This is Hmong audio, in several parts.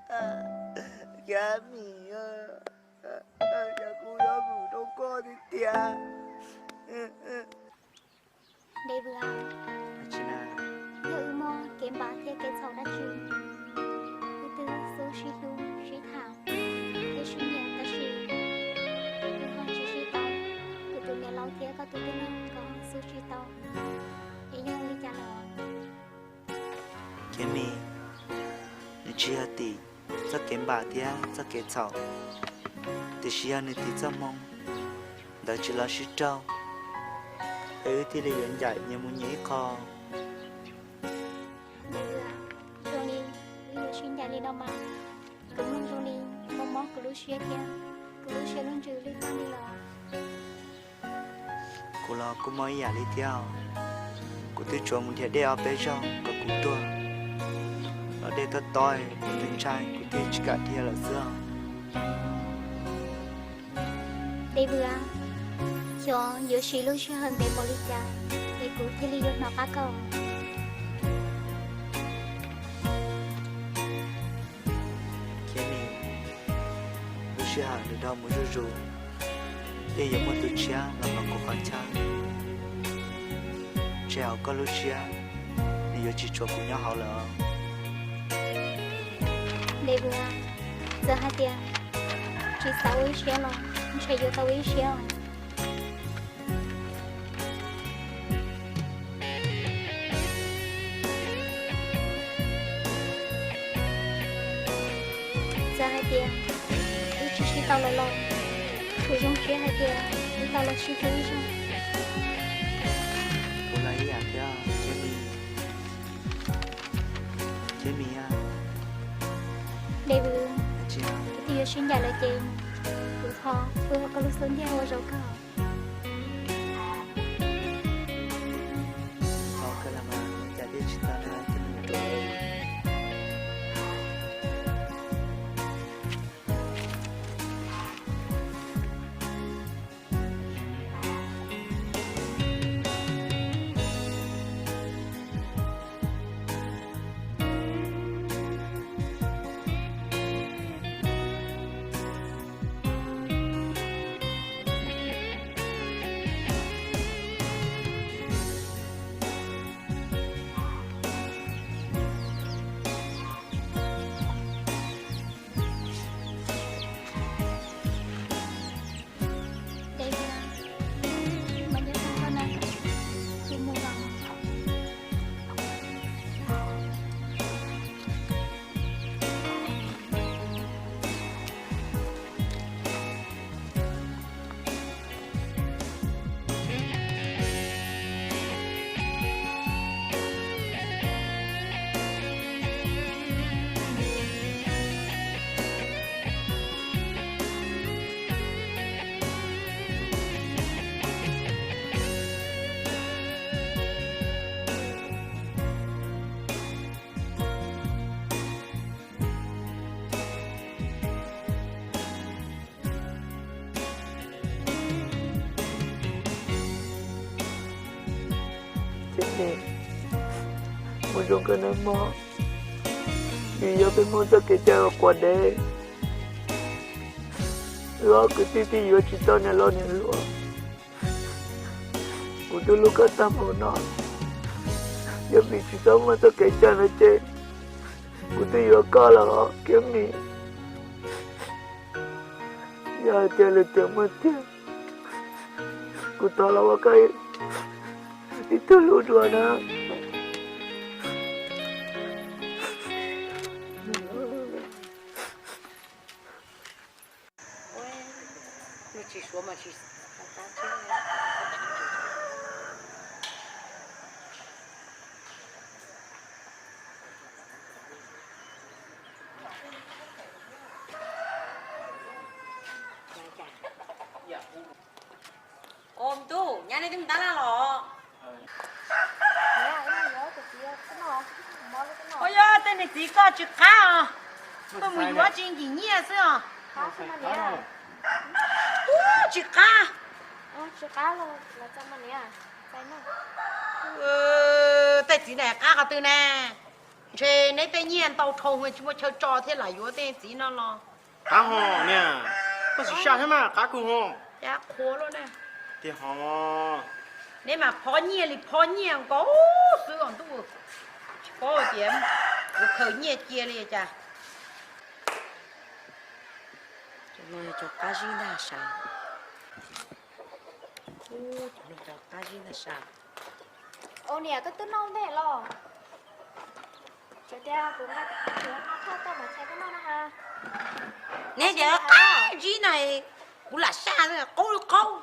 Kab Mis, cas kuv yuav mus rau koj tiag tiag. Dej Vwm, yog wb muaj kev npam thiab kev txhaum dab tsi, wb twb xub sib hlub sib tham thiab sib nyiam tab sis wb ho tsis sib tau. Kuv tus niam laus thiab koj tus tij laug nkawd xub tsis tau, es yog li cas lawm? Kab Mis, nws tsis yog tim txoj kev npam thiab txoj kev txhaum, tiam sis yog nws tim txoj hmoo ntawd tsis los sib raug, es wb thiaj li yuav ncaim nyias mus nyias ib qho. Zoo li wb yuav sib ncaim li no mas, kuv mloog zoo li mob mob kuv lub siab thiab kuv lub siab lub ntsws lwj tag li los. Kuv los kuj mob ib yam li thiab. Kuv twb tsuas mus nrhiav dej ob peb zaug kom kuv tuag, los dej tob tob, kuv twb ntshai kuv thiaj tsis kam dhia lawm xwb. Dej Vwm, xyov yuav siv lub sij hawm ntev npaum li cas es kuv thiaj li yuav hnov qab koj. Kab Mis, lub sij hawm nws dhau mus zuj zus, yeej yuav muaj tus tshiab los hnov kuv qhov chaw. Ntshe hauv koj lub siab nws yuav tsis tshuav kuv nyob hauv lawm. Dej Vwm, txawm hais tias tsis xav ua ib siab los ntshe yuav tau ua ib siab. Txawm hais tias wb tsis sib tau lawm los kuv zoo siab hais tias wb tau los sib hlub ib zaug. Kuv los ib yam thiab Kab Mis. Kab Mis, Dej Vwm, kuv twb yuav sib ncaim lawm ces kuv thov, kuv thov koj lub xub ntiag ua zaum kawg. Thov kawg los mas, cas thiaj tsis tau na, thiaj mus ruam. Dej Vwm, mas nyob tag koj na, kuv mus los. Ces mus zoo kawg nawb mog, vim yog peb muaj txoj kev cai uas quav dev, wb ob kwv tij twb yuav tsis tau niam laus niam hluas. Kuv twb hlub koj tag npaum no, yog vim tsis tau muaj txoj kev cai no ces kuv twb yuav koj lawm os Kab Mis. Yog hais tias lwm tiam muaj tiag, kuv thov los ua koj ib tug hlub dua na. Ua me tub, nyab nej twb mus tab laj los? Ua yog tej niag txiv koj tsis qab os, tuaj mus yuav tsis nkim nyiaj xwb os. Ub, tsis qab. Tej txiv ne qab qhov twg ne? Ntshe neb tej nyiaj ntau dhau tsis muaj chaw tso thiab lam yuav tej txiv no los. Qab ho niam, koj tsis saj thiab mas qab kawg ho. Cas qhuav lawm ne. Tiag ho. Neb mas phob nyiaj li phob nyiaj nkaus xwb os ntuj. Tsis paub tias yuav khaws nyiaj cia li cas. Cov no yog cov qab zib ntag sav. Cov no cov qab zib ntag sav. Ua niam, koj twb noj ntej los? Tsuas tias kuv nqa, kuv nqa thauj koj mus tshais koj noj na ha. Neb tias qab zib no kuv lam saj, qaub li qaub.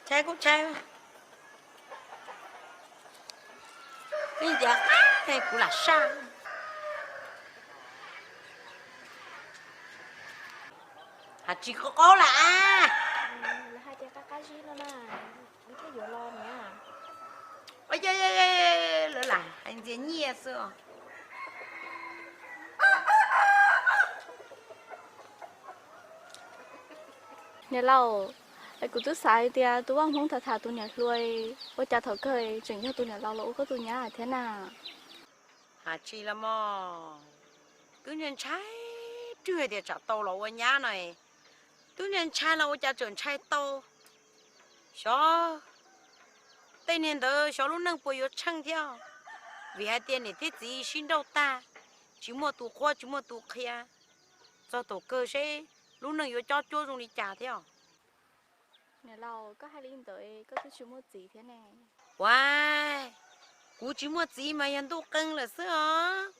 Tshais kuj tshais. Neb tias qab kuv lam saj. Has tsis qaub qaub lawm. Lawv hais tias qab qab zib no na, wb thiaj yuav los niam. Lawv lam hais ntxias nyiaj xwb os. Niam laus, kuv twb xav hais tias tus vaj Hmoob tham tham tus niam hluas, ua cas thaum kawg tseem yog tus niam laus los ua koj tus nyab thiab na? Has tsis los mog, twb ntshai ntshai rwg tias tsam tau los ua nyab no, twb ntshai ntshai los ua cas tseem ntshai tau. Xyov tej niag ntawd xyov lub neej puas yuav tsheej thiab, vim hais tias niam thiab txiv sib nrauj tag, tsis muaj tus qhuab tsis muaj tus qhia, txog thaum kawg seb lub neej yuav cob cuab zoo li cas thiab. Niam laus, koj hais li ntawd koj twb tsis muaj txiv thiab ne. Ua, kuv tsis muaj txiv mas yog ntuj qee lawm xwb os.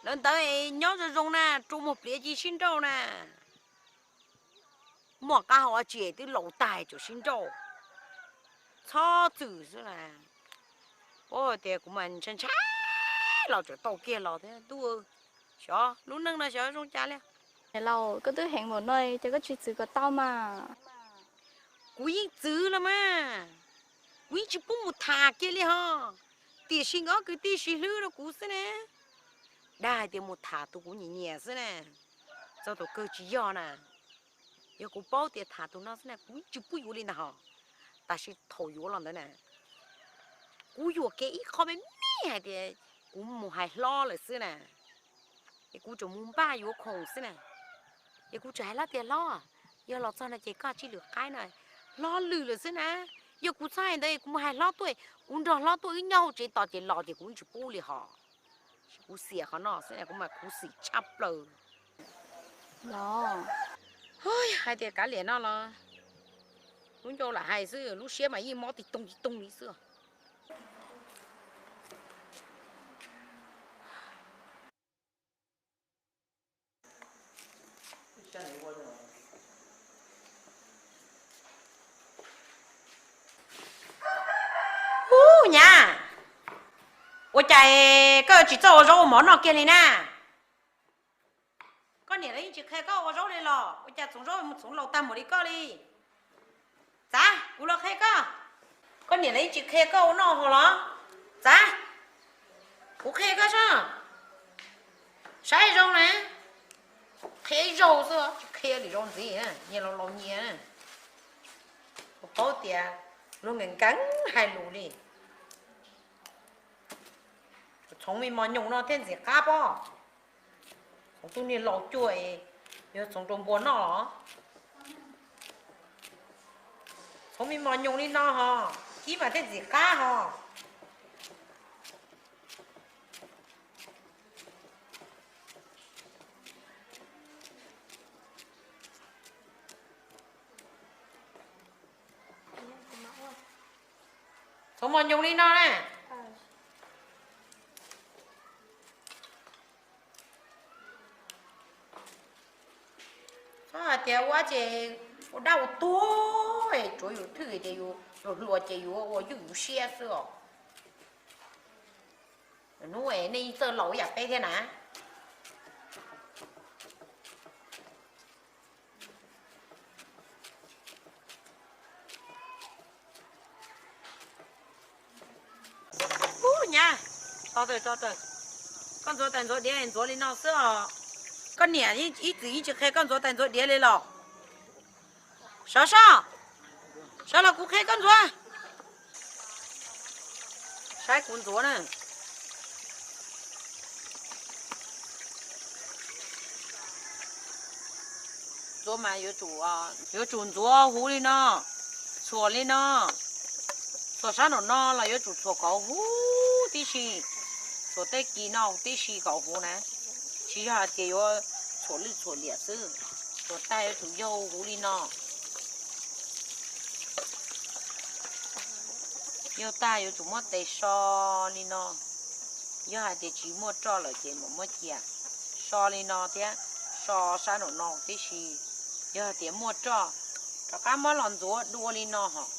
Lawv ntawd es nyob zoo zoo na, rua muag pliav cia sib nrauj na. Muaj qab hau dab tsi twb laus tag tseem sib nrauj. Txhob txwm xwb na. Ua tias kuv mas ntshai ntshai los tseem tau kiag los thiab ntuj. Xyov lub neej no xyov zoo cas li. Niam laus, koj twb heev npaum no ces koj tsis txwv kom tau mas. Kuv yeej txwv los mas, kuv yeej tsis pub mus tham kiag li ho. Tiam sis nkawd ob kwv tij sib hlub rau kuv xwb ne. Dag hais tias mus tham tus kuv nyiam nyiam xwb na, txog thaum kawg tsis yog na. Yog kuv paub tias tham tus no xwb na kuv tsis pub yuav li ntag ho. Tab sis thaum yuav los ntawd na, kuv yuam kev ib qho me me hais tias kuv mus hais hlob lawm xwb na. Es kuv tseem mus npaj yuav khoom xwb na. Es kuv tseem hais hlob tias hlob, yog los txog no ces koj tsij lwm qaib no. Hlob lwm lawm xwb na. Yog kuv txhob hais ntawd kuv mus hais hlob tuaj, kuv nrog hlob tuaj wb nyob hauv tsev tos ces los ces kuv tsis pub li ho. Kuv xiam qhov no xwb kuv mas kuv xim tshaj plaws. Los, hais tias kav liam no los, lub ncauj lam hais xwb, lub siab mas yeej mob tig toog tig toog li xwb. Ub nyab, ua cas koj tsis txawj ua zaub ua mov noj kiag li na? Koj niam lawv yeej tsis qhia koj ua zaub li los ua cas txhoov zaub mus txhoov laus tag mus li koj li? Txav, kuv los qhia koj. Koj niam lawv yeej tsis qhia koj ua noj haus los? Txav, kuv qhia koj soj. Saib zoo na, qhia ib zaug xwb tsis qhia lwm zaus ntxiv, nyias los laus nyias. Kuv paub tias luag nkees nkees hais lus li. Txhoov me mos nyoos no thiaj ntxim qab pob. Txhoov tus niag laus cuag es yog txhoov rau npua noj los. Txhoov me mos nyoos li no ho, kib mas thiaj ntxim qab ho. Txhoov mos nyoos li no na. Txhob hais tias ua ces ua dab ua tuag, tsuav yus thwj tias yus hluas ces yus ua ywj yus siab xwb os. Hnub es nej yeej txawj laus ib yam peb thiab na. Ub nyab, koj ntxuav tais ntxuav diav ntxuav li no xwb os. Koj niam ib txwm yeej tsis qhia koj ntxuav tais ntxuav diav li los? Sawv soj, sawv los kuv qhia koj ntxuav. Saib kuv ntxuav na. Mas yuav tsum, yuav tsum ntxuav huv li no, txhuam li no, txhuam sab nraum no los yuav tsum txhuam kom huv tib si, txhuam tej kis no tib si kom huv na, tsis yog hais tias yuav txhuam lwj txhuam liam xwb, txhuam tag yuav tsum yaug huv li no. Yaug tag yuav tsum muab tes so li no. Yog hais tias tsis muaj roj lawm ces mam muab cia. So li no thiab, so sab nraum no tib si. Yog hais tias muaj roj, rov qab muab los ntxuav dua li no hos.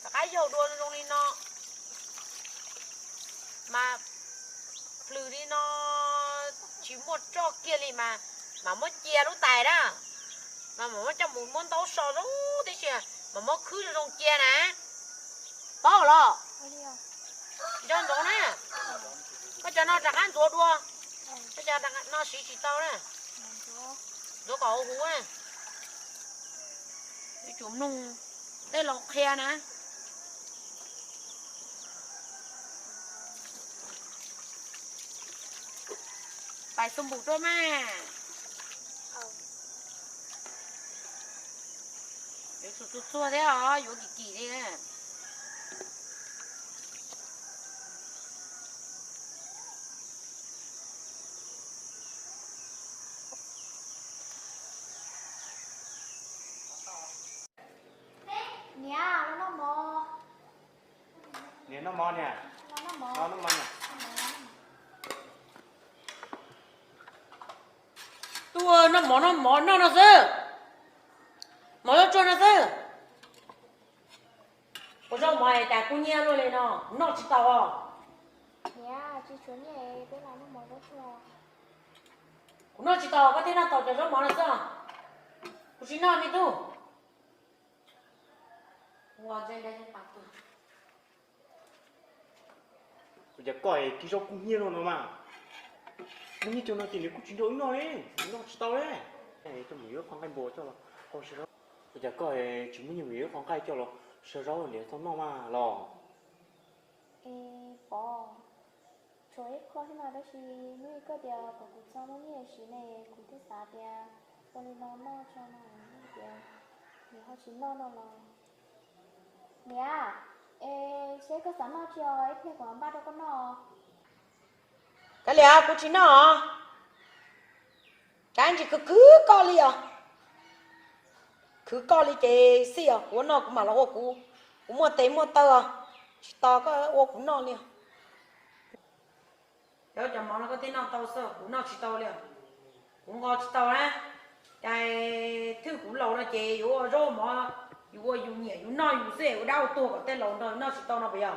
Rov qab yaug dua zoo li no. Mas plhws li no tsis muaj roj kiag li mas, mas muab cia lub tais na, mas mam muab coj mus muab ntaub so zoo tib si, mas muab khwb zoo zoo cia na. Paub los? Nco ntsoov na. Koj cov no rov qab ntxuav dua, koj cov no siv tsis tau na. Ntxuav kom huv na. Yuav tsum mloog tej laus qhia na. Pais xu npum rau mas. Yuav tsum txuag txuag thiab os, yuav kim kim li. Niam, los noj mov. Niam, noj mov niam. Los noj mov. Los noj mov niam. Tuaj noj mov, noj mov noj no xwb. Mov loj tsuag no xwb. Ua zaub mov es cas kub hnyiab luaj li no, noj tsis tau os. Niam, tsis tshuav nyiaj peb los noj mov zaub tsuag. Kuv noj tsis tau, koj thiaj noj tau cov zaub mov no xwb. Kuv tsis noj me tub. Ua cas koj kib zaub kub hnyiab luaj no mas? Kub hnyiab cov no ces nws kuj tsis nrog wb noj li, nws noj tsis tau li. Coj mus yuav qhov nqaij npua coj los hau sawv zaub. Ua cas koj tsis muab nyiaj mus yuav qhov nqaij coj los sawv zaub ntiav tau noj mas los? Es Pov, tshuav ib qho thiab mas tab sis hnub ib koj tias kom kuv txhob muab nyiaj siv ne, kuv thiaj xav tias ua li no noj tso no, tias nws ho tsis noj no los. Niam, es seb koj xav noj tsi os, ib pliag kuv mam npaj rau koj noj. Kav liam, kuv tsis noj os. Kav ntsis khwv khwv koj li os. Khwv koj li ces xij os, kuv ua noj kuv mam los ua kuv. Kuv muaj tes muaj taw os, tsis tos koj ua kuv noj li os. Cov cov mov no koj thiaj noj tau xwb, kuv noj tsis tau li os. Kuv nqos tsis tau na. Cas thwj kuv laus no ces yuav ua zaub mov, yus ua yus nyiam yus noj yus xwb, ua dab ua tuag kom tej laus nrog noj tsis tau no puas yog?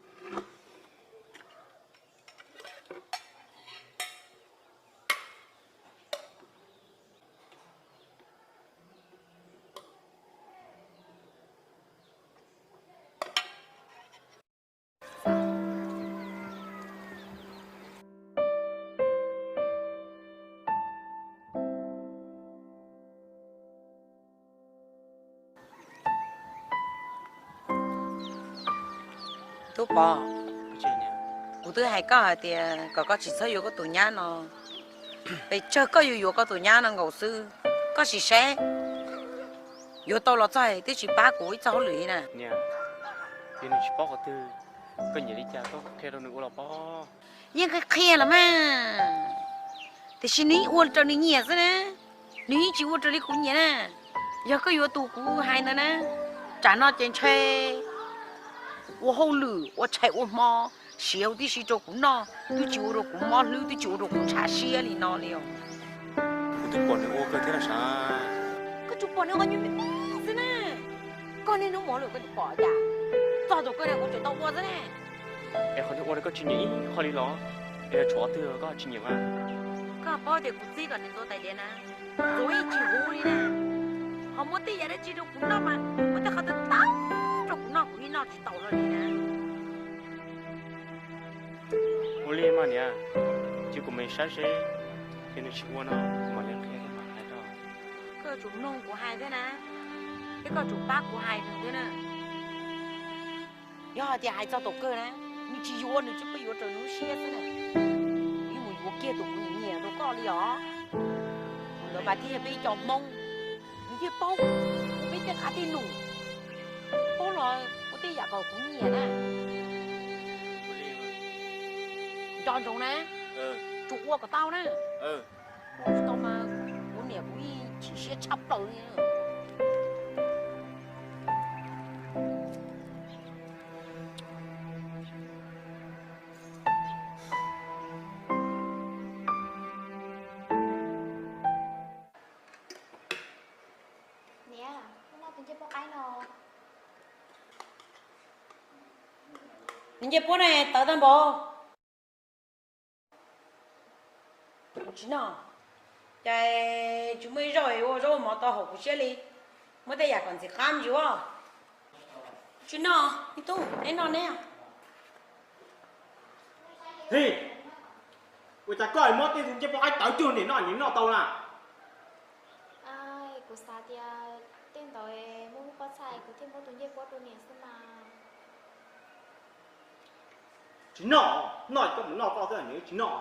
Tub Pov, kuv twb hais koj hais tias kom koj tsis txhob yuav koj tus nyab no, pes tsawg koj yuav yuav koj tus nyab no nkaus xwb. Koj sim saib, yuav tau los txog twb tsis pab kuv ib txoj hauj lwm li na. Niam, yog nws tsis paub qhov twg, koj nyiam li cas koj qhia rau nws ua los pab. Yeej qhia qhia los mas, tiam sis nws yeej ua raws nws nyiam xwb na, nws yeej tsis ua raws li kuv nyiam na. Yog koj yuav tus kuv hais ntawd na, tsam no ces ntshe ua hauj lwm ua tshais ua hmo, siav huv tib si rau kuv noj, twb tsis ua rau kuv mob hlwb, twb tsis ua rau kuv ntshav siab li no li os. Kuv twb pom nws ua kawg thiab na sav. Koj tsuas pom nws ua nyuag me me xwb na, koj niaj hnub mus hauj lwm koj tsis pom cas? Txog thaum kawg na kuv tseem tau ua xwb ne. Es qhov nws ua rau koj tsis nyiam ib qho li los? Es yog tshuav qhov twg koj tsis nyiam mas? Koj paub tias kuv txib kom nws ntxuav tais diav na, ntxuav yeej tsis huv li na. Ho muab tej yam dab tsi rau kuv noj mas muab tej qhov twg tau rau kuv noj kuv yeej noj tsis tau li na. Ua li mas niam, cia kuv mus saib seb, yog nws tsis ua no kuv mam li qhia thiab mam hais rau. Koj yuav tsum mloog kuv hais thiab na, thiab koj yuav tsum pab kuv hais nws thiab na. Yog hais tias hais txog thaum kawg na, nws tsis yuav, nws tsis pub yuav raws nws lub siab xwb na, kuv yeej mus yuav kiag tus kuv nyiam nyiam rau koj li os. Nkawd mas thiaj yog peb cov Hmoob, kuv thiaj paub, kuv peb tej qab tej num, paub los ua tej yam kom kuv nyiam na. Nco ntsoov na, tsuas ua kom tau na. Ua tsis tau mas kuv niam kuv yeej chim siab tshaj plaws li. Niam, koj noj tus ncej puab qaib no. Nws ncej puab ne tawv tag npaum. Tsis noj, cas tsis muaj ib zaug ua zaub ua mov tau haum kuv siab li. Muab tej yam kom ntxim qab ntsis. Tsis noj, me tub, neb noj neb. Hej, ua cas koj muab tej ncej puab qaib tawv cuag niam noj, niam noj tau na? Kuv xav tias tej ntawd muaj lub pob txha kuv thiaj muab tus ncej puab rau niam xwb mas. Tsis noj, noj koj mus noj koj xwb, niam tsis noj.